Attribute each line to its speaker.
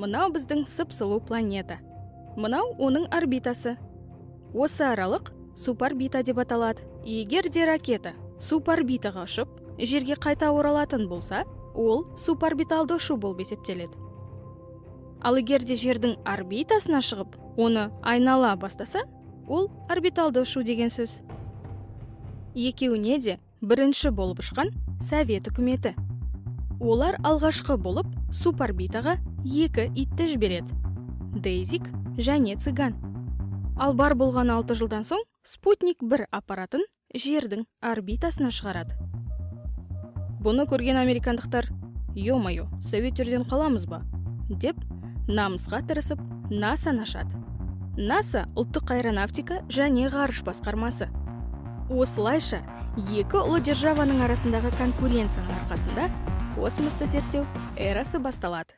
Speaker 1: Мынау біздің сып-сұлу планета, мынау оның орбитасы. Осы аралық суборбита деп аталады. Егер де ракета суборбитаға ұшып, жерге қайта оралатын болса, ол суборбиталды ұшу болып есептеледі. Ал егер де жердің орбитасына шығып, оны айнала бастаса, ол орбиталды ұшу деген сөз. Екеуіне де бірінші болып ұшқан Совет үкіметі. Олар алғашқы болып суборбитаға екі итті жібереді: Дейзик және Цыган. Ал бар болған 6 жылдан соң Спутник 1 аппаратын жердің орбитасына шығарады. Бұны көрген американдықтар: «Ё-моё, советтерден қаламыз ба?» — деп намысқа тырысып, НАСАны ашады. НАСА — ұлттық аэронавтика және ғарыш басқармасы. Осылайша, екі ұлы державаның арасындағы конкуренцияның арқасында космосты зерттеу эрасы басталады.